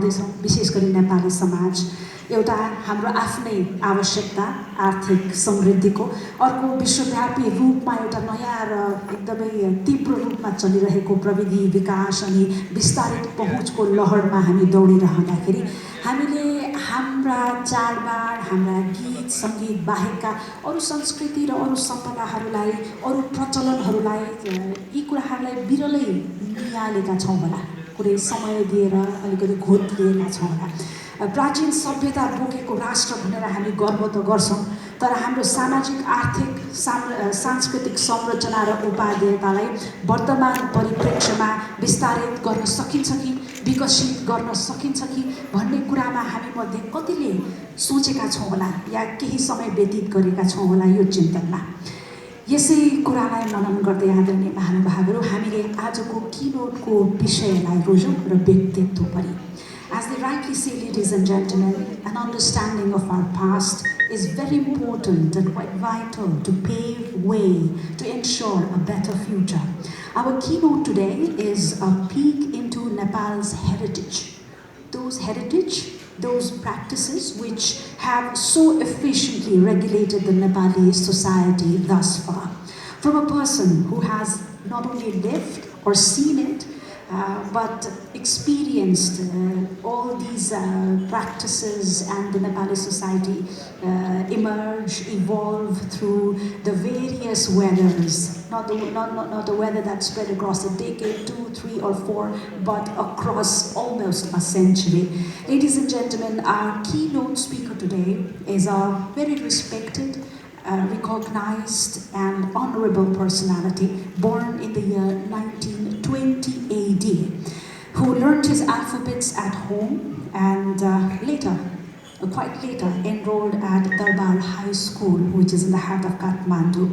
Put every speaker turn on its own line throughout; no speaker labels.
विशेष गरी नेपाली समाज एउटा हाम्रो आफ्नै आवश्यकता आर्थिक समृद्धिको अर्को विश्वव्यापी रूपमा एउटा नयाँ र एकदमै तीव्र रूपमा चलिरहेको प्रविधि विकास अनि विस्तारित पहुँचको लहरमा हामी दौडिरहँदाखेरि हामीले हाम्रा चाडबाड हाम्रा गीत सङ्गीत बाहेकका अरू संस्कृति र अरू सम्पदाहरूलाई अरू प्रचलनहरूलाई यी कुराहरूलाई बिरलै नियालेका छौँ होला कुनै समय दिएर अलिकति घोट लिएका छौँ होला प्राचीन सभ्यता बोकेको राष्ट्र भनेर हामी गर्व त गर्छौँ तर हाम्रो सामाजिक आर्थिक सांस्कृतिक संरचना र उपादेयतालाई वर्तमान परिप्रेक्ष्यमा विस्तारित गर्न सकिन्छ कि विकसित गर्न सकिन्छ कि भन्ने कुरामा हामी मध्ये कतिले सोचेका छौँ होला या केही समय व्यतीत गरेका छौँ होला यो चिन्तनमा यसै कुरालाई मनन गर्दै आदरणीय महानुभावहरू हामीले आजको कीनोटको विषयलाई रोज्यौँ र व्यक्तित्व पनि As they rightly say, ladies and gentlemen, an understanding of our past is very important and quite vital to pave way to ensure a better future. Our keynote today is a peek into Nepal's heritage. Those practices which have so efficiently regulated the Nepali society thus far. From a person who has not only lived or seen it, but experienced all these practices and the Nepali society emerge, evolve through the various weathers, not the weather that spread across a decade, 2, 3 or 4, but across almost a century. Ladies and gentlemen, our keynote speaker today is a very respected, recognized and honorable personality born in the year 1920 AD, who learned his alphabets at home and quite later enrolled at Darbar High School, which is in the heart of Kathmandu.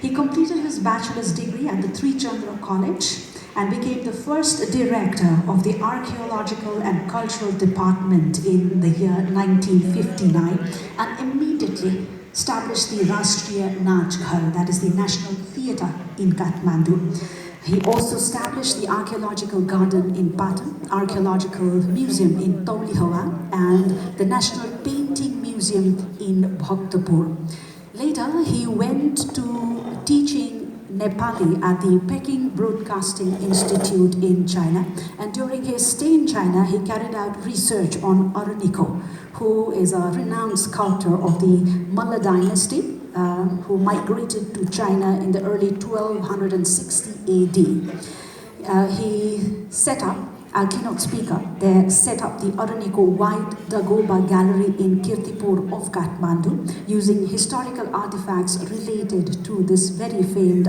He completed his bachelor's degree at the Trichandra College and became the first director of the Archaeological and Cultural Department in the year 1959 and immediately established the Rashtriya Naach Ghar, that is the National Theatre in Kathmandu. He also established the Archaeological Garden in Patan, Archaeological Museum in Taulihawa, and the National Painting Museum in Bhaktapur. Later, he went to teaching Nepali at the Peking Broadcasting Institute in China, and during his stay in China, he carried out research on Araniko, who is a renowned sculptor of the Malla dynasty, who migrated to China in the early 1260 AD. He set up, our keynote speaker, they set up the Araniko White Dagoba Gallery in Kirtipur of Kathmandu using historical artifacts related to this very famed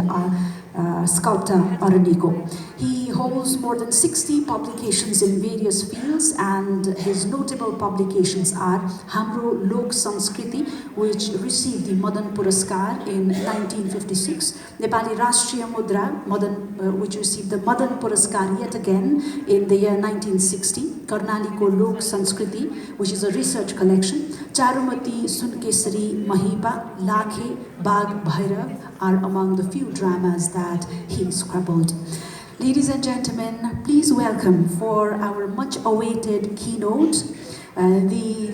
sculptor Araniko. He holds more than 60 publications in various fields, and his notable publications are Hamro Lok Sanskriti, which received the Madan Puraskar in 1956, Nepali Rashtriya Mudra, which received the Madan Puraskar yet again in the year 1960, Karnaliko Lok Sanskriti, which is a research collection, Charumati Sunkesari Mahiba, Lakhe, Bag Bhairav are among the few dramas that he scribbled. Ladies and gentlemen, please welcome for our much awaited keynote, the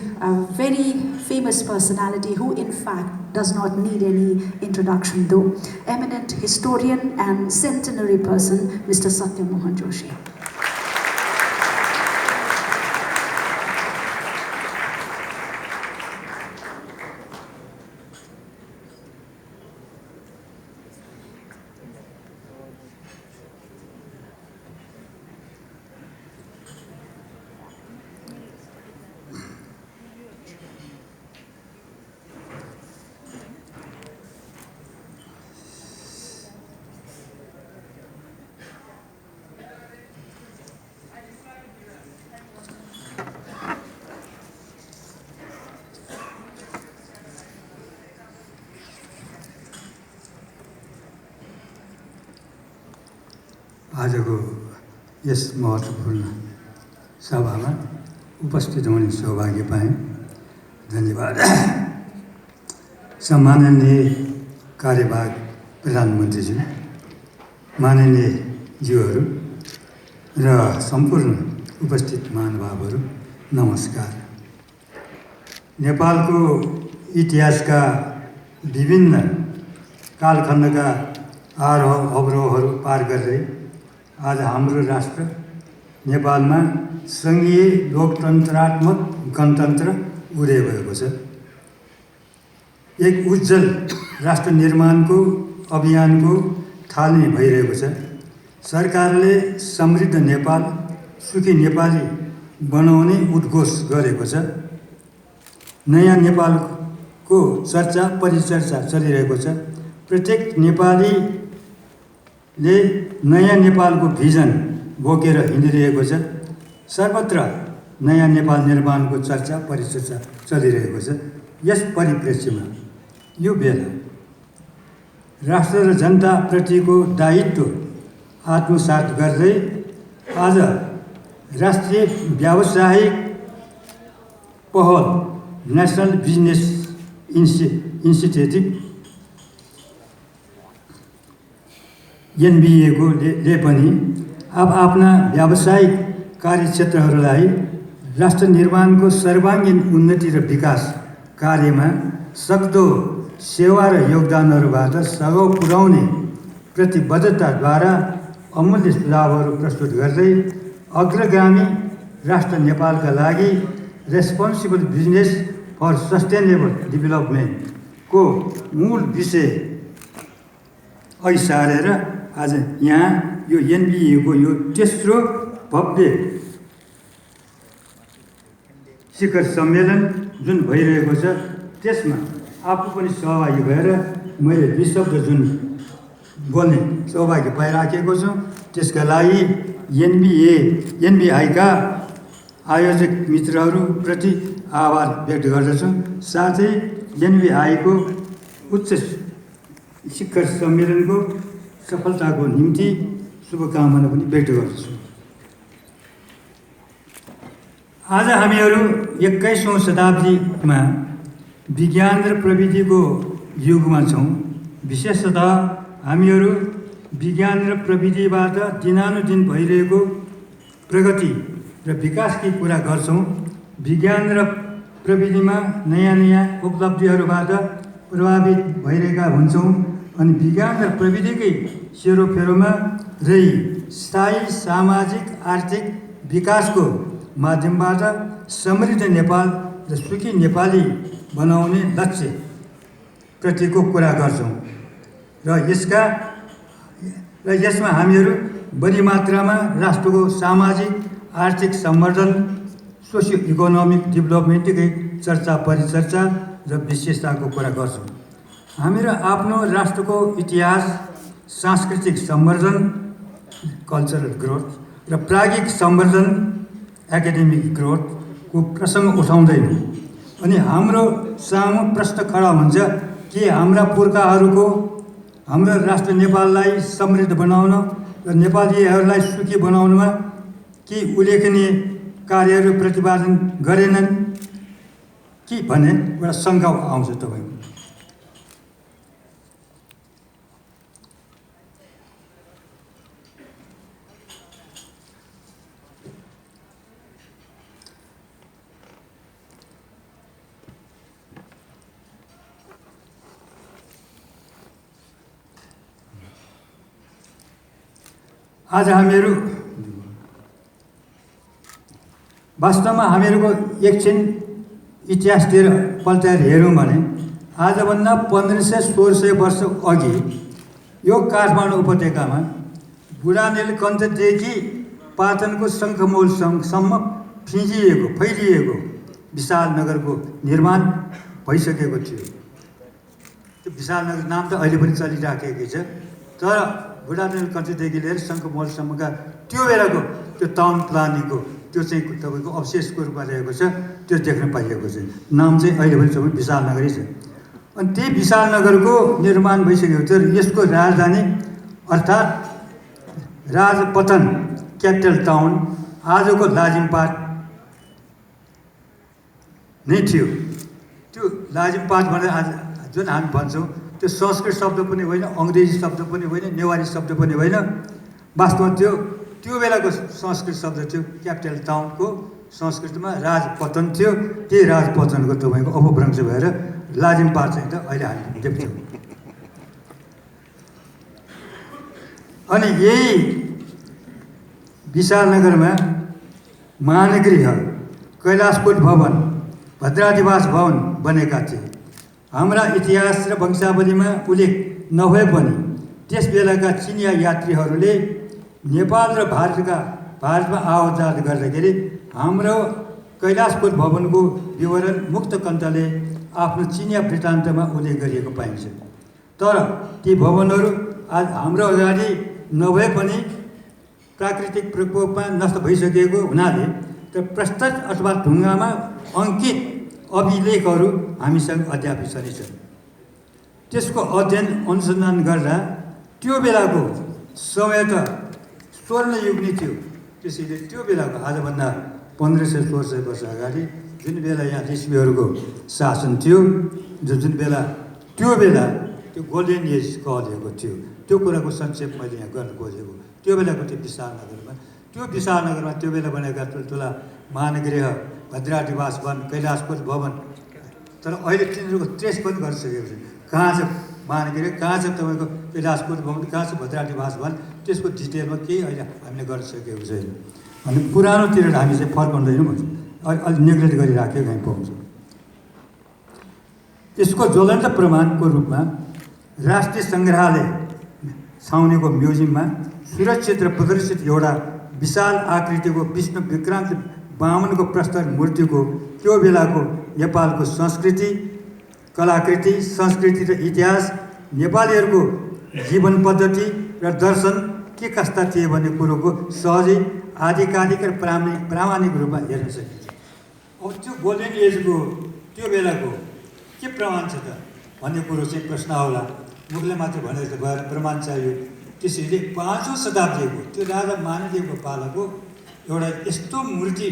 very famous personality who in fact does not need any introduction though, eminent historian and centenary person, Mr. Satyamohan Joshi.
आजको यस महत्त्वपूर्ण सभामा उपस्थित हुने सौभाग्य पाएँ। धन्यवाद। सम्माननीय कार्यवाहक प्रधानमन्त्रीज्यू, माननीय ज्यूहरू र सम्पूर्ण उपस्थित महानुभावहरू, नमस्कार। नेपालको इतिहासका विभिन्न कालखण्डका आरोह अवरोहहरू पार गर्दै आज हाम्रो राष्ट्र नेपालमा सङ्घीय लोकतन्त्रात्मक गणतन्त्र उदय भएको छ। एक उज्जवल राष्ट्र निर्माणको अभियानको थालनी भइरहेको छ। सरकारले समृद्ध नेपाल, सुखी नेपाली बनाउने उद्घोष गरेको छ। नयाँ नेपालको चर्चा परिचर्चा चलिरहेको छ। प्रत्येक नेपालीले नयाँ नेपालको भिजन बोकेर हिँडिरहेको छ। सर्वत्र नयाँ नेपाल निर्माणको चर्चा परिचर्चा चलिरहेको छ। यस परिप्रेक्ष्यमा यो बेला राष्ट्र र जनताप्रतिको दायित्व आत्मसात गर्दै आज राष्ट्रिय व्यावसायिक पहल नेसनल बिजनेस इनिसिएटिभ NBA को ले पनि आफ्ना व्यावसायिक कार्यक्षेत्रहरूलाई राष्ट्र निर्माणको सर्वाङ्गीन उन्नति र विकास कार्यमा सक्दो सेवा र योगदानहरूबाट सघाउ पुर्याउने प्रतिबद्धताद्वारा अमूल्य सुझावहरू प्रस्तुत गर्दै अग्रगामी राष्ट्र नेपालका लागि रेस्पोन्सिबल बिजनेस फर सस्टेनेबल डेभलपमेन्टको मूल विषय अघि सारेर आज यहाँ यो NBA को यो तेस्रो भव्य शिखर सम्मेलन जुन भइरहेको छ त्यसमा आफू पनि सहभागी भएर मैले 20 शब्द जुन बोल्ने सहभागी भइराखेको छु। त्यसका लागि NBI का आयोजक मित्रहरूप्रति आभार व्यक्त गर्दछु। साथै NBI को उच्च शिखर सम्मेलनको सफलताको निम्ति शुभकामना पनि व्यक्त गर्दछु। आज हामीहरू 21औं शताब्दीमा विज्ञान र प्रविधिको युगमा छौँ। विशेषतः हामीहरू विज्ञान र प्रविधिबाट दिनानुदिन भइरहेको प्रगति र विकासकी कुरा गर्छौँ। विज्ञान र प्रविधिमा नयाँ नयाँ उपलब्धिहरूबाट प्रभावित भइरहेका हुन्छौँ अनि विज्ञान र प्रविधिकै सेरोफेरोमा रही स्थायी सामाजिक आर्थिक विकासको माध्यमबाट समृद्ध नेपाल र सुखी नेपाली बनाउने लक्ष्य प्रतिको कुरा गर्छौँ र यसमा हामीहरू बढी मात्रामा राष्ट्रको सामाजिक आर्थिक सम्वर्धन सोसियो इकोनोमिक डेभलपमेन्टकै चर्चा परिचर्चा र विशेषताको कुरा गर्छौँ। हामीहरू आफ्नो राष्ट्रको इतिहास, सांस्कृतिक सम्वर्धन कल्चरल ग्रोथ र प्राज्ञिक सम्वर्धन एकाडेमिक ग्रोथको प्रसङ्ग उठाउँदैनौँ अनि हाम्रो सामु प्रश्न खडा हुन्छ कि हाम्रा पुर्खाहरूको हाम्रो राष्ट्र नेपाललाई समृद्ध बनाउन र नेपालीहरूलाई सुखी बनाउनमा के उल्लेखनीय कार्यहरू प्रतिपादन गरेनन् कि भन्ने एउटा शङ्का आउँछ तपाईँको। आज हामीहरू वास्तवमा हामीहरूको एकछिन इतिहासतिर पल्टाएर हेरौँ भने आजभन्दा 1500-1600 वर्ष अघि यो काठमाडौँ उपत्यकामा बुढा नीलकण्ठदेखि पाटनको शङ्खमूलसम्म फैलिएको विशाल नगरको निर्माण भइसकेको थियो। त्यो विशाल नगर नाम त अहिले पनि चलिराखेकै छ। तर बुढा नीलकण्ठदेखि लिएर शङ्खमूलसम्मका त्यो बेलाको त्यो टाउन प्लानिङको त्यो चाहिँ तपाईँको अवशेषको रूपमा रहेको छ। त्यो देख्न पाइएको छ। नाम चाहिँ अहिले पनि सबै विशाल नगरै छ। अनि त्यही विशाल नगरको निर्माण भइसकेको थियो र यसको राजधानी अर्थात् राजपतन क्यापिटल टाउन आजको लाजिमपाट नै थियो। त्यो लाजिमपाट भनेर आज जुन हामी भन्छौँ त्यो संस्कृत शब्द पनि होइन, अङ्ग्रेजी शब्द पनि होइन, नेवारी शब्द पनि होइन। वास्तवमा त्यो बेलाको संस्कृत शब्द थियो क्यापिटल टाउनको संस्कृतिमा राजपतन थियो। त्यही राजपतनको तपाईँको अपभ्रंश भएर लाजिमपाट चाहिँ त अहिले हामी देख्छौँ। अनि यही विशालनगरमा महानगृह, कैलाशकोट भवन, भद्रादिवास भवन बनेका थिए। हाम्रा इतिहास र वंशावलीमा उल्लेख नभए पनि त्यस बेलाका चिनिया यात्रीहरूले नेपाल र भारतमा आवत-जावत गर्दाखेरि हाम्रो कैलाशकोट भवनको विवरण मुक्तकण्ठले आफ्नो चिनिया वृत्तान्तमा उल्लेख गरिएको पाइन्छ। तर ती भवनहरू आज हाम्रो अगाडि नभए पनि प्राकृतिक प्रकोपमा नष्ट भइसकेको हुनाले तर प्रस्तर अथवा ढुङ्गामा अङ्कित अभिलेखहरू हामीसँग अद्यापि छन्। त्यसको अध्ययन अनुसन्धान गर्दा त्यो बेलाको समय त स्वर्ण युग नै थियो। त्यसैले त्यो बेलाको आजभन्दा 1500-1600 वर्ष अगाडि जुन बेला यहाँ ऋषिहरूको शासन थियो, जुन बेला त्यो गोल्डन एज कहलिएको थियो, त्यो कुराको संक्षेप मैले यहाँ गर्न खोजेको। त्यो बेलाको त्यो विशालनगरमा त्यो बेला बनेका ठुल्ठुला महानगृह, भद्रादिवास भवन, कैलाशकोट भवन, तर अहिले तिनीहरूको ट्रेस पनि गरिसकेको छ। कहाँ छ महानगृह, कहाँ छ तपाईँको कैलाशकोट भवन, कहाँ छ भद्रादिवास भवन, त्यसको डिटेलमा केही अहिले हामीले गर्न सकेको छैन। अनि पुरानोतिर हामी चाहिँ फर्काउँदैनौँ भन्छ, अलि नेग्लेक्ट गरिराखेको हामी पाउँछौँ। यसको ज्वलन्त प्रमाणको रूपमा राष्ट्रिय सङ्ग्रहालय छाउनीको म्युजियममा सुरक्षित र प्रदर्शित एउटा विशाल आकृतिको विष्णु विक्रान्त वामनको प्रस्तर मूर्तिको त्यो बेलाको नेपालको संस्कृति, कलाकृति, संस्कृति र इतिहास, नेपालीहरूको जीवन पद्धति र दर्शन के कस्ता थिए भन्ने कुरोको सहजै आधिकारिक र प्रामाणिक रूपमा हेर्न सकिन्छ। अब त्यो गोल्डन एजको त्यो बेलाको के प्रमाण छ त भन्ने कुरो चाहिँ प्रश्न आउला। मुखले मात्र भनेर त भएर प्रमाण चाहियो। त्यसैले 5औं शताब्दीको त्यो राजा मानदेवको पालाको एउटा यस्तो मूर्ति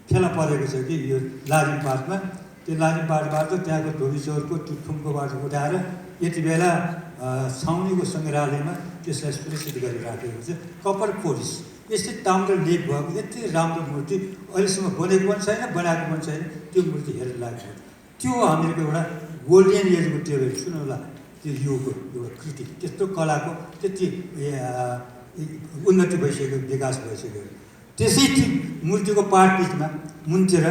फेला परेको छ कि यो लाजिमपाटमा, त्यो लाजिमपाटबाट त्यहाँको धोबीचौरको त्यो थुम्कोबाट उठाएर यति बेला छाउनीको सङ्ग्रहालयमा त्यसलाई सुरक्षित गरिराखेको छ। कपर पोलिस यस्तै ताम्रो लेप भएको यति राम्रो मूर्ति अहिलेसम्म बनेको पनि छैन, बनाएको पनि छैन। त्यो मूर्ति हेरेर लाग्छ। त्यो हामीहरूको एउटा गोल्डन एजको त्यो सुन्नुहोला, त्यो युगको एउटा कृति, त्यस्तो कलाको त्यति उन्नति भइसक्यो, विकास भइसक्यो। त्यसै मूर्तिको पाठपिठमा मुनतिर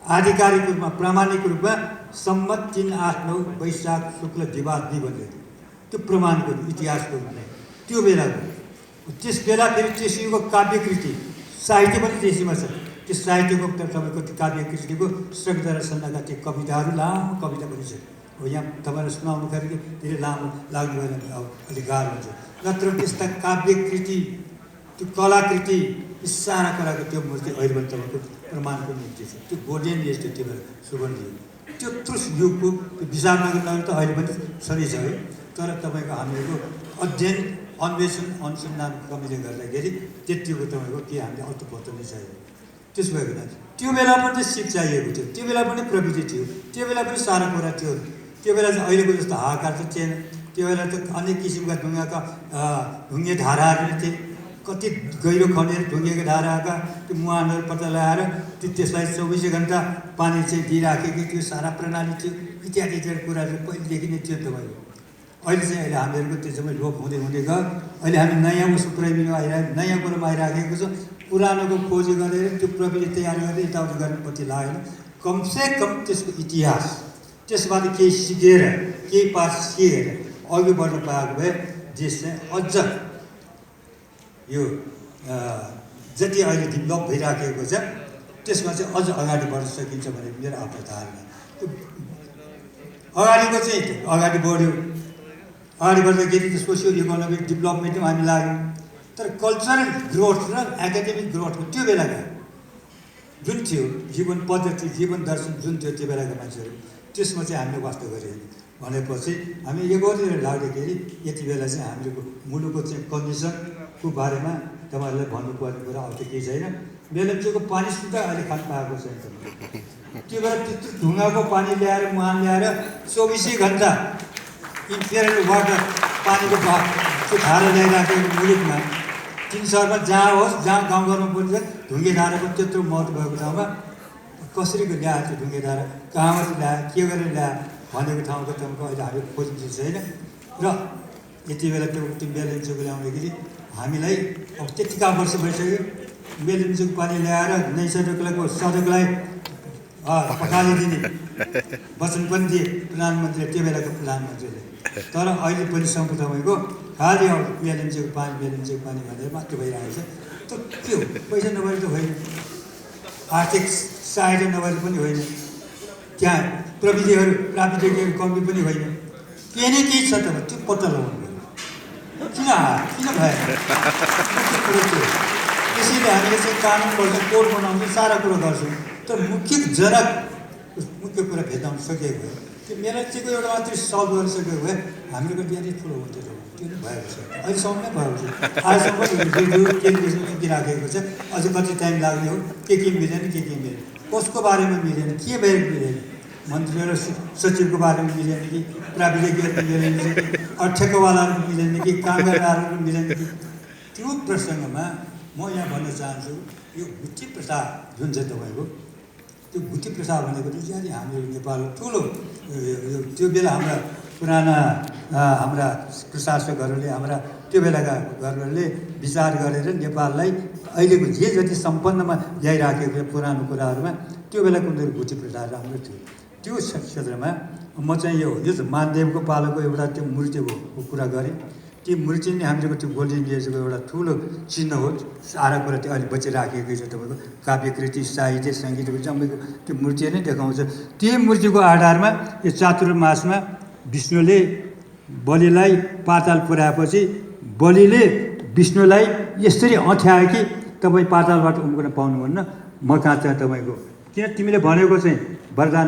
आधिकारिक रूपमा प्रामाणिक रूपमा सम्मत 389 वैशाख शुक्ल दिवास 2 भन्ने त्यो प्रमाणको इतिहासको रूपमा त्यो बेलाको। त्यस बेला फेरि त्यसैको काव्यकृति साहित्य पनि त्यसैमा छ। त्यो साहित्यको तपाईँको त्यो काव्यकृतिको श्रद्धा र सन्नाका त्यो कविताहरू, लामो कविता पनि छ। हो यहाँ तपाईँलाई सुनाउनु खरि धेरै लामो लाग्ने भएर अलिक गाह्रो हुन्छ। नत्र त्यस्ता काव्यकृति, त्यो कलाकृति, सारा कुराको त्यो मूर्ति अहिले पनि तपाईँको प्रमाणको मूर्ति छ। त्यो गोल्डन एज थियो त्यो बेला, सुवर्ण युग। त्यो त्रुस युगको त्यो विशालनगर त अहिले पनि छँदै छ है। तर तपाईँको हामीहरूको अध्ययन, अन्वेषण, अनुसन्धान कमीले गर्दाखेरि त्यतिको तपाईँको के हामीले अर्थपत्र नै चाहियो। त्यसो भएको हुनाले त्यो बेला पनि सिप चाहिएको थियो, त्यो बेला पनि प्रविधि थियो, त्यो बेला पनि सारा कुरा थियो। त्यो बेला चाहिँ अहिलेको जस्तो हाहाकार त थिएन। त्यो बेला त अनेक किसिमका ढुङ्गाका ढुङ्गे धाराहरू नै थिए। कति गहिरो खनेर ढुङ्गेको धाराका त्यो मुहानहरू पत्ता लगाएर त्यसलाई 24 घन्टा पानी चाहिँ दिइराखेको थियो, सारा प्रणाली थियो। इत्यादि कुराहरू पहिलेदेखि नै थियो तपाईँको। अहिले चाहिँ हामीहरूको त्यो समय लोप हुँदै गयो। अहिले हामी नयाँ उसको प्रविधिमा आइरहेको, नयाँ कुरोमा आइराखेको छ। पुरानोको खोजी गरेर त्यो प्रविधि तयार गरेर यताउति गर्ने पछि लागेन। कमसेकम त्यसको इतिहास, त्यसबाट केही सिकेर, केही पाठ सिकेर अघि बढ्न पाएको भए देश चाहिँ अझ यो जति अहिले डेभलप भइराखेको छ त्यसमा चाहिँ अझ अगाडि बढ्न सकिन्छ भन्ने मेरो आफ्नो धारणा। अगाडिको चाहिँ अगाडि बढ्यो, अगाडि बढ्दाखेरि त सोसियो इकोनोमिक डेभलपमेन्टमा हामी लाग्यौँ। तर कल्चरल ग्रोथ र एकाडेमिक ग्रोथको त्यो बेलाका जुन थियो जीवन पद्धति, जीवन दर्शन जुन थियो त्यो बेलाका मान्छेहरू, त्यसमा चाहिँ हामीले वास्तव गऱ्यौँ भनेपछि हामी एकोतिर लाग्दाखेरि यति बेला चाहिँ हामीहरूको मुलुकको चाहिँ कन्डिसनको बारेमा तपाईँहरूलाई भन्नुपर्ने कुरा अब त केही छैन। बेलम्चीको पानी सुधा अहिले खानु पाएको छैन। त्यो बेला त्यत्रो ढुङ्गाको पानी ल्याएर, मुहान ल्याएर 24 घन्टा इन्फेरियर वाटर पानीको त्यो धारा ल्याइराखेको मुलुकमा तीन सहरमा जहाँ होस्, जहाँ गाउँघरमा बोलिन्छ ढुङ्गेधाराको त्यत्रो महत्त्व भएको ठाउँमा कसरी ल्यायो त्यो ढुङ्गेधारा, कहाँबाट ल्यायो, के गरेर ल्यायो भनेको ठाउँको तपाईँको अहिले हामी खोज्नु छैन। र यति बेला त्यो मेलिन्चोको ल्याउँदाखेरि हामीलाई अब त्यतिका वर्ष भइसक्यो। मेलिन्चोको पानी ल्याएर नैसर्गिकको सडकलाई पखालिदिने वचन पनि दिए प्रधानमन्त्रीले, त्यो बेलाको प्रधानमन्त्रीले। तर अहिले पनि सम्म तपाईँको खालि अब मेलिन्चोको पानी भनेर मात्र भइरहेको छ। त्यो के हो, पैसा नभएर त होइन, आर्थिक सहायता नभएर पनि होइन, त्यहाँ प्राविधिकहरू कमी पनि होइन, केही न केही छ। तर त्यो पत्ता लगाउनु किन भएन त्यसैले हामीले चाहिँ कानुन गर्छ, कोड बनाउँछौँ, सारा कुरो गर्छौँ। तर मुख्य कुरा भेट्टाउन सकेको भए, त्यो मेलन्चीको एउटा मात्रै सल्भ गरिसकेको भए हामीहरूको धेरै ठुलो हुन्थ्यो। त्यो पनि भएको छ, अहिलेसम्म नै भएको छ। आजसम्म राखेको छ, अझ कति टाइम लाग्ने हो, के मिलेन, कसको बारेमा मिलेन, के भएर मिलेन, मन्त्री र सचिवको बारेमा मिलेन कि, प्राविधिकहरू मिलेन कि, ठेक्कावालाहरू मिलेन कि, कामगारहरू मिलेन कि, त्यो प्रसङ्गमा म यहाँ भन्न चाहन्छु, यो भुटी प्रथा जुन चाहिँ तपाईँको, त्यो भुटी प्रथा भनेको चाहिँ हाम्रो नेपाल ठुलो त्यो बेला हाम्रा पुराना हाम्रा प्रशासकहरूले, हाम्रा त्यो बेलाका घरहरूले विचार गरेर नेपाललाई अहिलेको जे जति सम्पन्नमा ल्याइराखेको पुरानो कुराहरूमा त्यो बेलाको उनीहरू भुटी प्रथा राम्रो थियो। त्यो क्षेत्रमा म चाहिँ यो मानदेवको पालोको एउटा त्यो मूर्तिको कुरा गरेँ। त्यो मूर्ति नै हामीहरूको त्यो गोल्डन एजको एउटा ठुलो चिन्ह हो। सारा कुरा त्यो अहिले बचिराखेकै छ। तपाईँको काव्यकृति, साहित्य, सङ्गीतको जम्मैको त्यो मूर्ति नै देखाउँछ। त्यो मूर्तिको आधारमा यो चातुर्मासमा विष्णुले बलिलाई पाताल पुर्याएपछि बलिले विष्णुलाई यसरी अँठ्यायो कि तपाईँ पातालबाट उम्कन पाउनुहुन्न, म कहाँ चाहिँ तपाईँको, किन तिमीले भनेको चाहिँ वरदान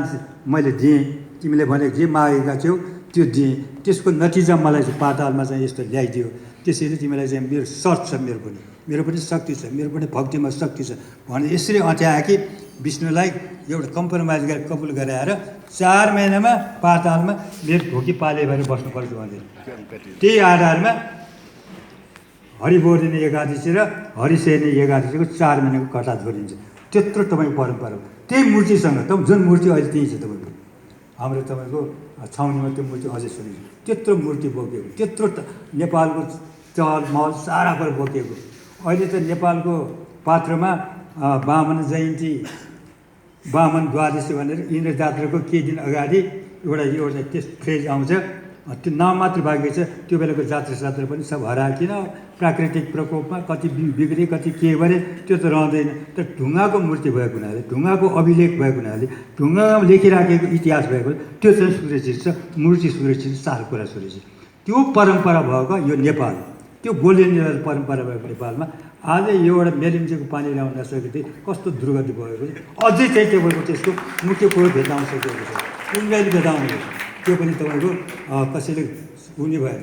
मैले दिएँ, तिमीले भनेको जे मागेका छौ त्यो दिएँ, त्यसको नतिजा मलाई चाहिँ पातालमा चाहिँ यस्तो ल्याइदियो। त्यसैले तिमीलाई चाहिँ मेरो सर्त छ, मेरो पनि शक्ति छ, मेरो पनि भक्तिमा शक्ति छ भने यसरी अँठ्यायो कि विष्णुलाई एउटा कम्प्रोमाइज गरेर कबुल गराएर 4 महिनामा पातालमा मेरो ढोकी पाले भएर बस्नुपर्छ भने त्यही आधारमा हरिबोधिनी एकादशी र हरिसेनी एकादशीको 4 महिनाको कटा जोडिन्छ। त्यत्रो तपाईँको परम्परा हो। त्यही मूर्तिसँग जुन मूर्ति अहिले त्यही छ तपाईँको हाम्रो तपाईँको छाउनीमा त्यो मूर्ति अझै सुनिन्छ। त्यत्रो मूर्ति बोकेको, त्यत्रो नेपालको चहल महल सारा कुरो बोकेको। अहिले त नेपालको पात्रमा वामन जयन्ती, वामन द्वादशी भनेर इन्द्र जात्राको केही दिन अगाडि एउटा त्यस फ्रेज आउँछ। त्यो नाम मात्र बाँकी छ। त्यो बेलाको जात्रा पनि सब हरायो। किन? प्राकृतिक प्रकोपमा कति बिग्रे, कति के गरे, त्यो त रहँदैन। तर ढुङ्गाको मूर्ति भएको हुनाले, ढुङ्गाको अभिलेख भएको हुनाले, ढुङ्गामा लेखिराखेको इतिहास भएको त्यो चाहिँ सुरक्षित छ। मूर्ति सुरक्षित, सारा कुरा सुरक्षित। त्यो परम्परा भएको यो नेपाल, त्यो गोल्डन परम्परा भएको नेपालमा आज यो एउटा मेलिन्चोको पानी ल्याउन नसकेको कस्तो दुर्गति भएको छ। अझै चाहिँ तपाईँको त्यसको मुख्य कुरो भेटाउन सकेको छ। उनले भेटाउने त्यो पनि तपाईँको कसैले हुने भयो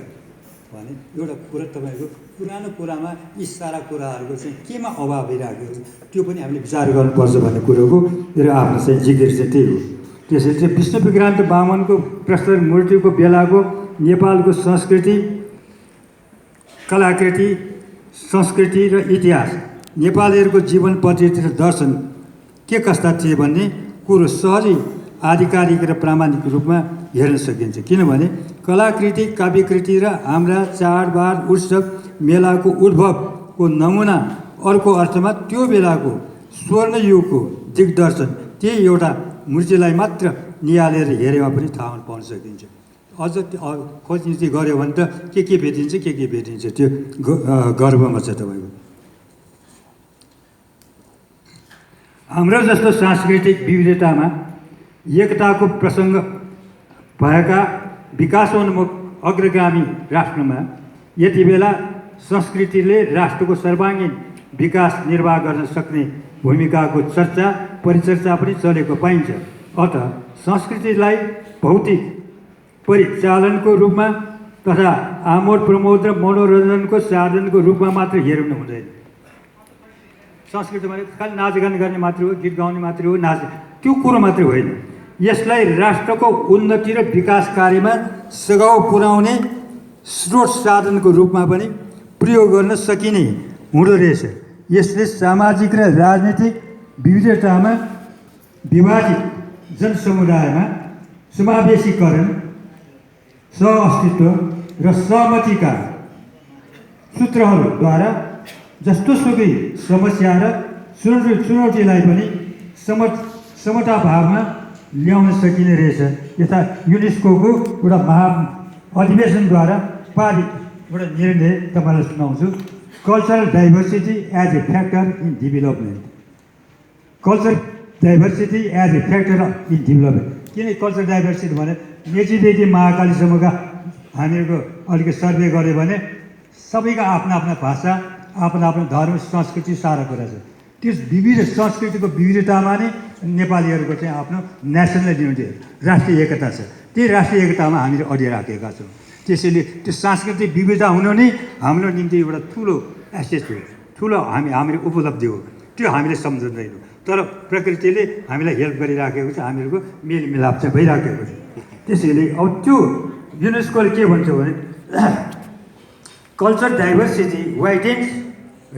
भने एउटा कुरा तपाईँको पुरानो कुरामा यी सारा कुराहरूको चाहिँ केमा अभाव भइरहेको छ त्यो पनि हामीले विचार गर्नुपर्छ भन्ने कुरोको मेरो आफ्नो चाहिँ जिज्ञासा चाहिँ त्यही हो। त्यसैले चाहिँ विष्णु विक्रान्त वामनको प्रस्तर मूर्तिको बेलाको नेपालको संस्कृति, कलाकृति, संस्कृति र इतिहास, नेपालीहरूको जीवन पद्धति र दर्शन के कस्ता थिए भन्ने कुरो सहजै आधिकारिक र प्रामाणिक रूपमा हेर्न सकिन्छ। किनभने कलाकृति, काव्यकृति र हाम्रा चाडबाड, उत्सव, मेलाको उद्भवको नमुना अर्को अर्थमा त्यो बेलाको स्वर्णयुगको दिग्दर्शन त्यही एउटा मूर्तिलाई मात्र निहालेर हेरेमा पनि थाहा पाउन सकिन्छ। अझ खोजनीति गऱ्यो भने त के भेटिन्छ, के भेटिन्छ, त्यो गर्वमा छ तपाईँको। हाम्रो जस्तो सांस्कृतिक विविधतामा एकताको प्रसङ्ग भएका विकासोन्मुख अग्रगामी राष्ट्रमा यति बेला संस्कृतिले राष्ट्रको सर्वाङ्गीण विकास निर्वाह गर्न सक्ने भूमिकाको चर्चा परिचर्चा पनि चलेको पाइन्छ। अत संस्कृतिलाई भौतिक परिचालनको रूपमा तथा आमोद प्रमोद र मनोरञ्जनको साधनको रूपमा मात्र हेर्नु हुँदैन। संस्कृति भने खालि नाचगान गर्ने मात्र हो, गीत गाउने मात्र हो, त्यो कुरो मात्रै होइन। यसलाई राष्ट्रको उन्नति र विकास कार्यमा सघाउ पुर्याउने स्रोत साधनको रूपमा पनि प्रयोग गर्न सकिने हुँदो रहेछ। यसले सामाजिक र राजनीतिक विविधतामा विभाजित जनसमुदायमा समावेशीकरण, सहअस्तित्व र सहमतिका सूत्रहरूद्वारा जस्तोसुकै समस्या र चुनौतीलाई पनि समताभावमा ल्याउन सकिने रहेछ। यथा युनेस्कोको एउटा अधिवेशनद्वारा पारित एउटा निर्णय तपाईँलाई सुनाउँछु। Cultural diversity as a factor in development. Culture diversity as a factor in development. किन कल्चर डाइभर्सिटी भने मेचीदेखि महाकालीसम्मका हामीहरूको अलिकति सर्वे गऱ्यो भने सबैका आफ्ना आफ्ना भाषा, आफ्ना आफ्ना धर्म, संस्कृति सारा कुरा छ। त्यस विविध संस्कृतिको विविधतामा नै नेपालीहरूको चाहिँ आफ्नो नेसनल युनिटी, राष्ट्रिय एकता छ। त्यही राष्ट्रिय एकतामा हामीले अडिराखेका छौँ। त्यसैले त्यो सांस्कृतिक विविधता हुनु नै हाम्रो निम्ति एउटा ठुलो एसेट हो, ठुलो हामीले उपलब्धि हो। त्यो हामीले सम्झँदैनौँ, तर प्रकृतिले हामीलाई हेल्प गरिराखेको छ, हामीहरूको मेलमिलाप चाहिँ भइराखेको छ। त्यसैले अब त्यो युनेस्कोले के भन्छ भने culture diversity widens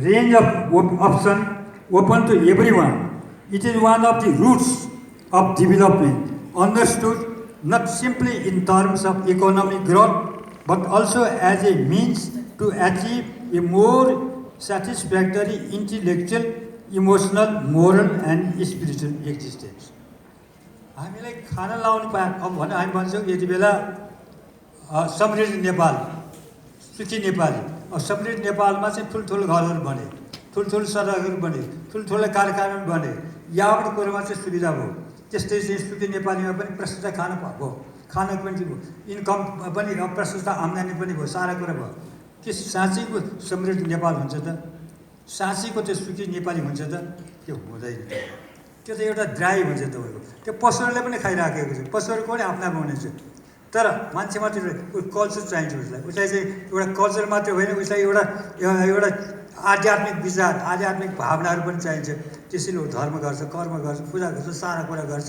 range of option open to everyone. It is one of the roots of development, understood not simply in terms of economic growth, but also as a means to achieve a more satisfactory intellectual, emotional, moral and spiritual existence. हामीलाई खाना लाउनु पाए अब भने हामी भन्छौँ यति बेला समृद्ध नेपाल, सुखी नेपाली। अब समृद्ध नेपालमा चाहिँ ठुल्ठुलो घरहरू बने, ठुल्ठुलो सडकहरू बने, ठुल्ठुलो कारखानाहरू बने, यहाँबाट कुरोमा चाहिँ सुविधा भयो। त्यस्तै चाहिँ सुखी नेपालीमा पनि प्रशस्त खाना भयो, खाना पनि भयो, इन्कम पनि प्रशस्त आम्दानी पनि भयो, सारा कुरा भयो। के साँच्चैको समृद्ध नेपाल हुन्छ त? साँच्चैको त्यो सुखी नेपाली हुन्छ त? त्यो हुँदैन। त्यो त एउटा ड्राई हुन्छ तपाईँको। त्यो पशुहरूले पनि खाइराखेको छ, पशुहरूको पनि आफ्ना हुनेछ। तर मान्छे मात्रै कल्चर चाहिन्छ उसलाई चाहिँ एउटा कल्चर मात्रै होइन, उसलाई एउटा आध्यात्मिक विचार, आध्यात्मिक भावनाहरू पनि चाहिन्छ। त्यसैले ऊ धर्म गर्छ, कर्म गर्छ, पूजा गर्छ, सारा कुरा गर्छ,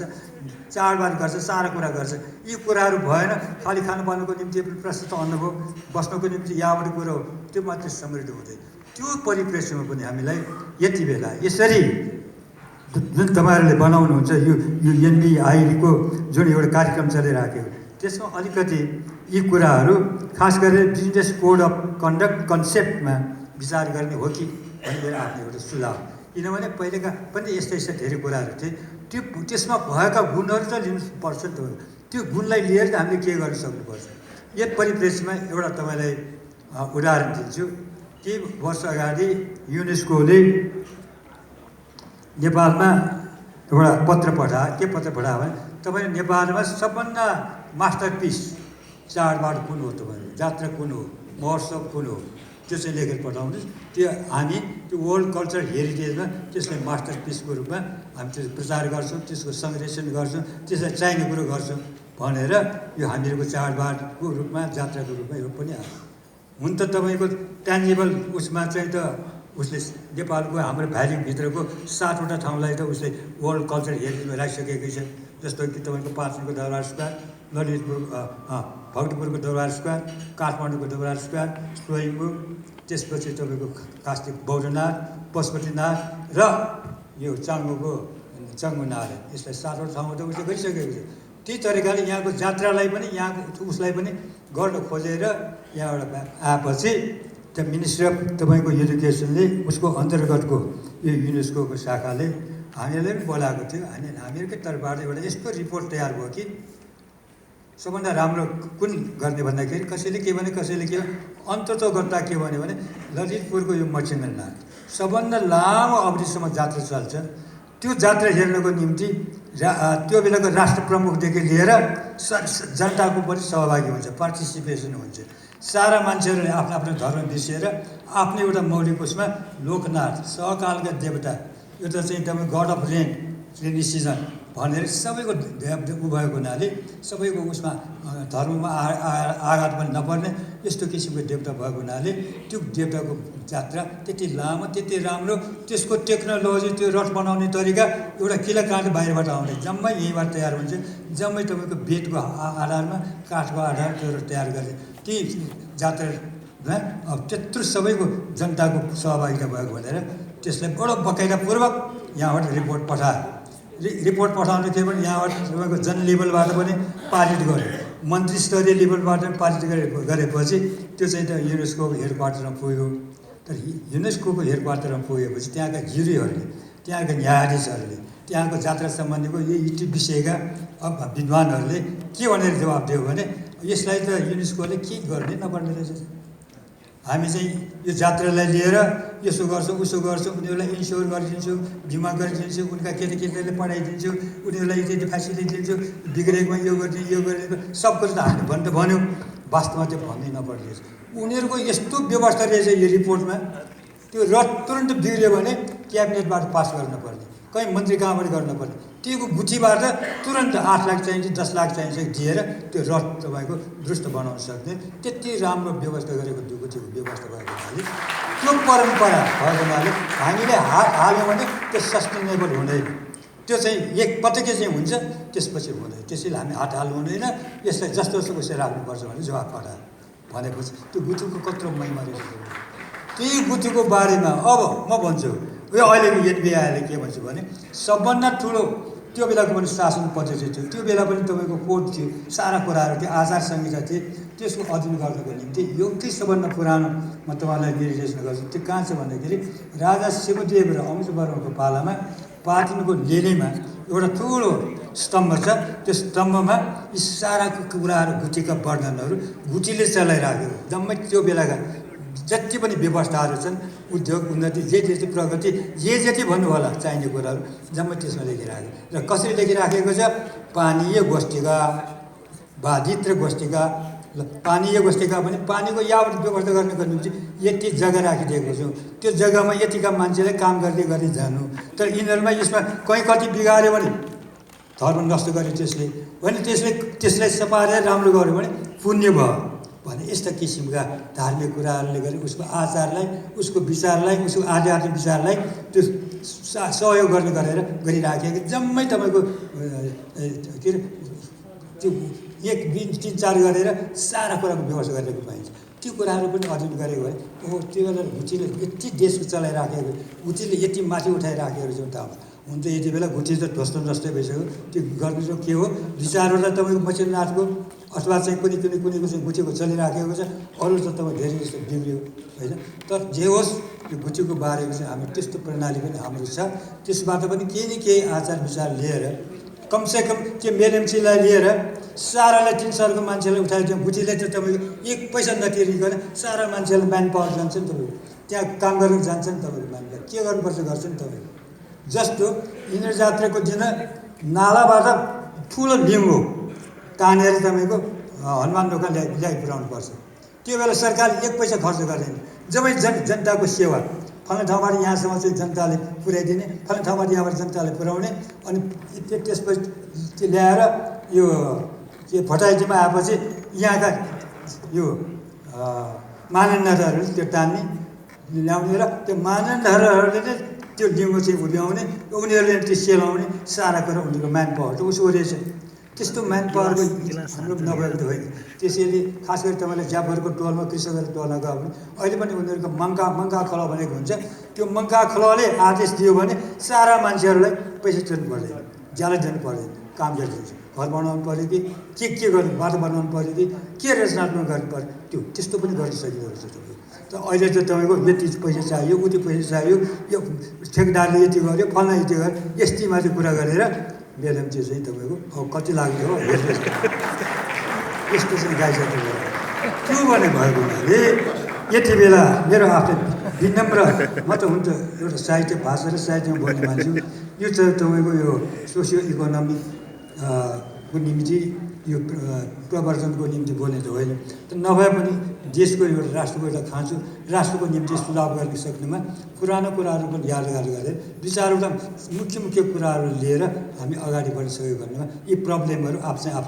चाडबाड गर्छ, सारा कुरा गर्छ। यी कुराहरू भएन, खालि खानपानको निम्ति प्रशस्त अन्न भयो, बस्नको निम्ति यहाँबाट कुरो हो, त्यो मात्रै समृद्ध हुँदैन। त्यो परिप्रेक्ष्यमा पनि हामीलाई यति बेला यसरी जुन तपाईँहरूले बनाउनुहुन्छ यो एनबीआईको जुन एउटा कार्यक्रम चलिराखेको, त्यसमा अलिकति यी कुराहरू खास गरेर बिजनेस कोड अफ कन्डक्ट कन्सेप्टमा विचार गर्ने हो कि भन्ने मेरो आफ्नो एउटा सुझाव। किनभने पहिलेका पनि यस्ता यस्ता धेरै कुराहरू थिए, त्यसमा भएका गुणहरू त लिनुपर्छ नि त। त्यो गुणलाई लिएर त हामीले के गर्न सक्नुपर्छ। यो परिप्रेक्ष्यमा एउटा तपाईँलाई उदाहरण दिन्छु। केही वर्ष अगाडि युनेस्कोले नेपालमा एउटा पत्र पठायो। के पत्र पठायो भने तपाईँ नेपालमा सबभन्दा मास्टरपिस चाडबाड कुन हो, तपाईँको जात्रा कुन हो, महोत्सव कुन हो, त्यो चाहिँ लेखेर पठाउनुहोस्। त्यो हामी त्यो वर्ल्ड कल्चर हेरिटेजमा त्यसलाई मास्टरपिसको रूपमा हामी त्यो प्रचार गर्छौँ, त्यसको संरक्षण गर्छौँ, त्यसलाई चाहिने कुरो गर्छौँ भनेर यो हामीहरूको चाडबाडको रूपमा, जात्राको रूपमा यो पनि आयो। हुन त तपाईँको ट्यान्जिबल उसमा चाहिँ त उसले नेपालको हाम्रो भ्यालीभित्रको 7वटा ठाउँलाई त उसले वर्ल्ड कल्चर हेरिटेजमा राखिसकेकै छ। जस्तो कि तपाईँको पाँचनको दरबार स्क्वायर, ललितपुर भक्तपुरको दरबार स्क्वायर, काठमाडौँको दरबार स्क्वायर, स्वयम्भू, त्यसपछि तपाईँको कास्की बौद्धनाथ, पशुपतिनाथ र यो चाङ्गु नारायण, यसलाई 7वटा ठाउँमा त उसले गरिसकेको छ। त्यही तरिकाले यहाँको जात्रालाई पनि, यहाँको उसलाई पनि गर्न खोजेर यहाँबाट आएपछि त्यो मिनिस्ट्री अफ तपाईँको एजुकेसनले उसको अन्तर्गतको यो युनेस्कोको शाखाले हामीलाई पनि बोलाएको थियो। हामीहरूकै तर्फबाट एउटा यस्तो रिपोर्ट तयार भयो कि सबभन्दा राम्रो कुन गर्ने भन्दाखेरि कसैले के भने अन्ततोगत्ता के भन्यो भने ललितपुरको यो मच्छिन्द्रनाथ सबभन्दा लामो अवधिसम्म जात्रा चल्छ। त्यो जात्रा हेर्नको निम्ति त्यो बेलाको राष्ट्र प्रमुखदेखि लिएर जनताको पनि सहभागी हुन्छ, पार्टिसिपेसन हुन्छ। सारा मान्छेहरूले आफ्नो आफ्नो धर्म बिर्सिएर आफ्नो एउटा मौलिक उसमा लोकनाथ, सहकालका देवता, एउटा चाहिँ तपाईँ god of rain, rainy season भनेर सबैको ऊ भएको हुनाले सबैको उसमा धर्ममा आघात पनि नपर्ने यस्तो किसिमको देवता भएको हुनाले त्यो देवताको जात्रा त्यति लामो, त्यति राम्रो, त्यसको टेक्नोलोजी, त्यो रथ बनाउने तरिका एउटा किला काठ बाहिरबाट आउने जम्मै यहीँबाट तयार हुन्छ। जम्मै तपाईँको बेतको आधारमा, काठको आधारमा त्यो रथ तयार गर्ने। ती जात्रा अब त्यत्रो सबैको जनताको सहभागिता भएको भनेर त्यसलाई बडो बकाइदापूर्वक यहाँबाट रिपोर्ट पठायो। रिपोर्ट पठाउनु थियो भने यहाँबाट तपाईँको जन लेभलबाट पनि पारित गर्यो, मन्त्री स्तरीय लेभलबाट पनि पारित गरेपछि त्यो चाहिँ त युनेस्कोको हेड क्वार्टरमा पुग्यो। तर युनेस्कोको हेड क्वार्टरमा पुगेपछि त्यहाँका ज्युरीहरूले, त्यहाँका न्यायाधीशहरूले, त्यहाँको जात्रा सम्बन्धीको यी विषयका विद्वानहरूले के भनेर जवाब दियो भने यसलाई त युनेस्कोले के गर्ने नपर्ने रहेछ। हामी चाहिँ यो जात्रालाई लिएर यसो गर्छौँ उसो गर्छौँ, उनीहरूलाई इन्स्योर गरिदिन्छौँ, बिमा गरिदिन्छौँ, उनका केटाकेटीहरूले पढाइदिन्छौँ, उनीहरूलाई इत्यादि फेसिलिटी दिन्छौँ, बिग्रेकोमा यो गरिदिनु यो गरिदिनु सब कुरो त हामीले भन्नु त भन्यौँ, वास्तवमा त्यो भन्नै नपर्ने रहेछ। उनीहरूको यस्तो व्यवस्था रहेछ यो रिपोर्टमा, त्यो तुरन्त बिग्रियो भने क्याबिनेटबाट पास गर्नुपर्ने, कहीँ मन्त्री कहाँबाट गर्नुपर्ने, त्यो गुठीबाट तुरन्त 8 लाख चाहिन्छ 10 लाख चाहिन्छ दिएर त्यो रथ तपाईँको दुरुस्त बनाउन सक्ने त्यति राम्रो व्यवस्था गरेको गुठीको व्यवस्था भएको हुनाले त्यो परम्परा भएको हुनाले हामीले हाल्यौँ भने त्यो सस्टेनेबल हुँदैन। त्यो चाहिँ एकपटकै चाहिँ हुन्छ, त्यसपछि हुँदैन। त्यसैले हामी हात हाल्नु हुँदैन, यसलाई जस्तो जस्तो उसै राख्नुपर्छ भने जवाब पठायो भनेपछि त्यो गुठीको कत्रो महिमा रहेछ। त्यही गुठीको बारेमा अब म भन्छु, यो अहिलेको NBIले के भन्छ भने सबभन्दा ठुलो त्यो बेलाको पनि शासन पद्धति थियो, त्यो बेला पनि तपाईँको कोड थियो, सारा कुराहरू थियो, आचार संहिता थिए। त्यसको अध्ययन गर्नको निम्ति यो के सबभन्दा पुरानो म तपाईँलाई निर्देशन गर्छु। त्यो कहाँ छ भन्दाखेरि राजा शिवदेव र अमृतवर्मको पालामा पाटनको लेलेमा एउटा ठुलो स्तम्भ छ। त्यो स्तम्भमा यी सारा कुराहरू गुठीका वर्णनहरू गुठीले चलाइराख्यो। जम्मै त्यो बेलाका जति पनि व्यवस्थाहरू छन्, उद्योग उन्नति जे जति प्रगति जे जति भन्नु होला चाहिने कुराहरू जम्मै त्यसमा लेखिराख्यो। र कसरी लेखिराखेको छ? पानीय गोष्ठिका बाधित र गोष्ठिका। पानीय गोष्ठिका भने पानीको यावत व्यवस्था गर्नको निम्ति यति जग्गा राखिदिएको छु, त्यो जग्गामा यतिका मान्छेलाई काम गर्दै गर्दै जानु। तर यिनीहरूमा यसमा कहीँ कति बिगाऱ्यो भने धर्म नष्ट गर्यो त्यसले भने त्यसलाई सपारेर राम्रो गर्यो भने पुण्य भयो भने यस्ता किसिमका धार्मिक कुराहरूले गरे उसको आचारलाई, उसको विचारलाई, उसको आध्यात्मिक विचारलाई त्यो सहयोग गर्ने गरेर गरिराखेको जम्मै तपाईँको के अरे त्यो 1 2 3 4 गरेर सारा कुराको व्यवस्था गरेको पाइन्छ। त्यो कुराहरू पनि अध्ययन गरेको भए ओहो त्यो बेला गुठीले यति देशको चलाइराखेको, गुठीले यति माथि उठाइराखेको छ। त हुन त यति बेला गुठी त ध्वस्त नष्टै भइसक्यो। त्यो गर्नु चाहिँ के हो? विचारहरूलाई तपाईँको मचिरनाथको अथवा चाहिँ कुनै चाहिँ गुठीको चलिराखेको छ, अरू त तपाईँ धेरै जस्तो बिग्रियो होइन। तर जे होस् यो गुठीको बारेमा चाहिँ हामी त्यस्तो प्रणाली पनि हाम्रो छ। त्यसबाट पनि केही न केही आचार विचार लिएर कमसेकम त्यो मेलएमसीलाई लिएर सारालाई 3 सरको मान्छेलाई उठाइदियो। गुठीले त तपाईँको 1 पैसा नतिरिकन सारा मान्छेलाई म्यान पावर जान्छ नि, तपाईँको त्यहाँ काम गर्न जान्छ नि, तपाईँको म्यानले के गर्नुपर्छ गर्छ नि तपाईँको। जस्तो यिनीहरू जात्राको दिन नालाबाट ठुलो लिम्बू तानेर तपाईँको हनुमान ढोका ल्याइ पुर्याउनुपर्छ। त्यो बेला सरकारले 1 पैसा खर्च गर्दैन, जम्मै जनताको सेवा। फलाना ठाउँबाट यहाँसम्म चाहिँ जनताले पुर्याइदिने, फलाना ठाउँबाट यहाँबाट जनताले पुर्याउने। अनि त्यसपछि त्यो ल्याएर यो भटाइजीमा आएपछि यहाँका यो मानन्दाहरूले त्यो तान्ने ल्याउने र त्यो मानन्दाहरूले नै त्यो लिम्बू चाहिँ उभ्याउने, उनीहरूले त्यो सेलाउने, सारा कुरा उनीहरूको म्यान पावर त उसको रहेछ। त्यस्तो म्यान पावरको हाम्रो नभएको त होइन। त्यसैले खास गरी तपाईँले ज्यापहरूको टोलमा कृषकहरूको टोलमा गयो भने अहिले पनि उनीहरूको मङ्का खोला भनेको हुन्छ। त्यो मङ्का खोलाले आदेश दियो भने सारा मान्छेहरूलाई पैसा तिर्नु पर्दैन, ज्याला दिनु पर्दैन, काम गरिदिन्छ। घर बनाउनु पऱ्यो कि के गर्नु, बाटो बनाउनु पऱ्यो कि के रचनात्मक गर्नु पऱ्यो, त्यो त्यस्तो पनि गर्न सकिएको रहेछ तपाईँको। त अहिले त तपाईँको यति पैसा चाहियो, उति पैसा चाहियो, यो ठेकेदारले यति गर्यो, फल्ना यति गर्यो, यस्तै माथि कुरा गरेर मेलएमसी चाहिँ तपाईँको अब कति लाग्यो हो हेर्नुहोस्। यस्तो चाहिँ गाइसक्नु त्यो भने भएको हुनाले यति बेला मेरो आफ्नो विनम्र म त हुन्छ एउटा साहित्य भाषा र साहित्यमा बोल्ने मान्छे, यो चाहिँ तपाईँको यो सोसियो इकोनोमिक को निम्ति यो प्रवर्धनको निम्ति बोल्ने त होइन। त नभए पनि देशको एउटा राष्ट्रको एउटा खाँचो, राष्ट्रको निम्ति सुधार गर्न सक्नेमा पुरानो कुराहरू पनि याद गरेर 2-4वटा मुख्य कुराहरू लिएर हामी अगाडि बढिसक्यो भन्नेमा यी प्रब्लमहरू आफै आफ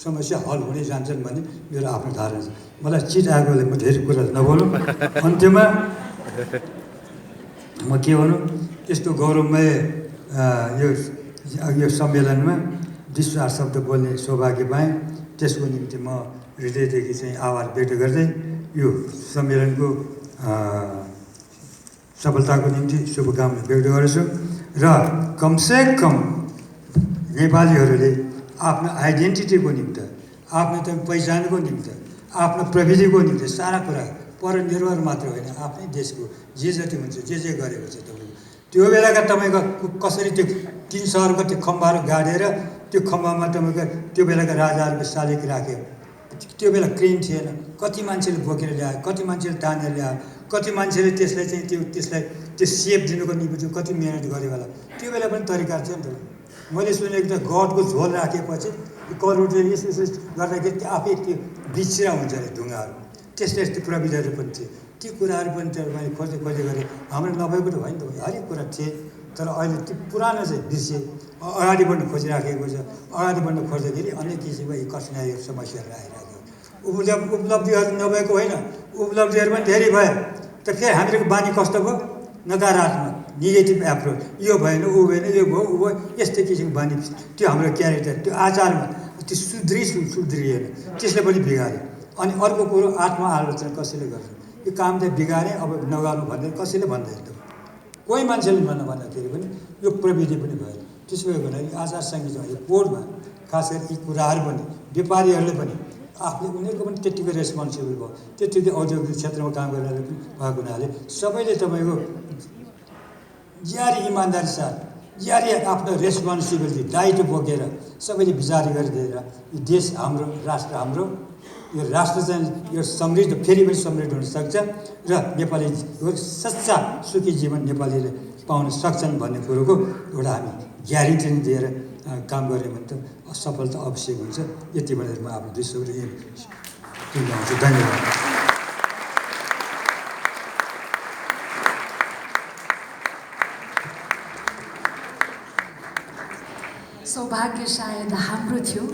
समस्या हल हुँदै जान्छन् भन्ने मेरो आफ्नो धारणा छ। मलाई चिज आएकोले म धेरै कुरा नबोलौँ। अन्त्यमा म के भनौँ, यस्तो गौरवमय यो सम्मेलनमा 20 शब्द बोल्ने सौभाग्य पाएँ। त्यसको निम्ति म हृदयदेखि चाहिँ आभार व्यक्त गर्दै यो सम्मेलनको सफलताको निम्ति शुभकामना व्यक्त गर्छु र कमसेकम नेपालीहरूले आफ्नो आइडेन्टिटीको निम्ति, आफ्नो पहिचानको निम्ति, आफ्नो प्रविधिको निम्ति सारा कुरा परनिर्भर मात्र होइन, आफ्नै देशको जे जति हुन्छ, जे गरेको छ तपाईँको त्यो बेलाका तपाईँको कसरी त्यो 3 सहरको त्यो खम्बाहरू गाडेर त्यो खम्बामा तपाईँको त्यो बेलाका राजाहरूको शालिग राख्यो। त्यो बेला क्रेन थिएन, कति मान्छेले बोकेर ल्यायो, कति मान्छेले तानेर ल्यायो, कति मान्छेले त्यसलाई चाहिँ त्यसलाई त्यो सेप दिनुको निम्ति कति मिहिनेत गरे होला। त्यो बेला पनि तरिका थियो नि त। मैले सुनेको त गडको झोल राखेपछि करोडले यसो गर्दाखेरि त्यो आफै त्यो बिछिरा हुन्छ अरे ढुङ्गाहरू, त्यस्तो प्रविधिहरू पनि थिए। ती कुराहरू पनि मैले खोज्दै गरेँ। हाम्रो नभएको त होइन त, हरेक कुरा थिए, तर अहिले त्यो पुरानो चाहिँ बिर्से अगाडि बढ्न खोजिराखेको छ। अगाडि बढ्न खोज्दाखेरि अनेक किसिमको कठिनाइहरू समस्याहरू आइरहेको। उपलब्धिहरू नभएको होइन, उपलब्धिहरू पनि धेरै भयो। त फेरि हामीहरूको बानी कस्तो भयो? नकारात्मक, नेगेटिभ एप्रोच, यो भएन, ऊ भएन, यो भयो, ऊ भयो, यस्तै किसिमको बानी। त्यो हाम्रो क्यारेक्टर, त्यो आचारमा त्यो सुध्रिएन, त्यसले पनि बिगाऱ्यो। अनि अर्को कुरो आत्मआलोचना कसैले गर्छ? यो काम चाहिँ बिगारेँ, अब नगर्नु भन्दै कसैले भन्दैन त। कोही मान्छेले भन्दाखेरि पनि यो प्रविधि पनि भएन। त्यसो भएको हुनाले आचार संहिता यो कोडमा खास गरी यी कुराहरू पनि व्यापारीहरूले पनि आफूले उनीहरूको पनि त्यत्तिको रेस्पोन्सिबल भयो, त्यत्तिकै औद्योगिक क्षेत्रमा काम गर्नेले पनि भएको हुनाले सबैले तपाईँको ज्यारी इमान्दारी साथ, ज्यारी आफ्नो रेस्पोन्सिबिलिटी दायित्व बोकेर सबैले विचार गरिदिएर यो देश हाम्रो, राष्ट्र हाम्रो, यो राष्ट्र चाहिँ यो समृद्ध, फेरि पनि समृद्ध हुनसक्छ र नेपाली सच्चा सुखी जीवन नेपालीले पाउन सक्छन् भन्ने कुरोको एउटा हामी ग्यारेन्टी दिएर काम गऱ्यो भने त सफलता अवश्य हुन्छ। यति भनेर म आफ्नो 2 शब्द टुङ्ग्याउँछु। धन्यवाद।
सौभाग्य सायद हाम्रो थियो।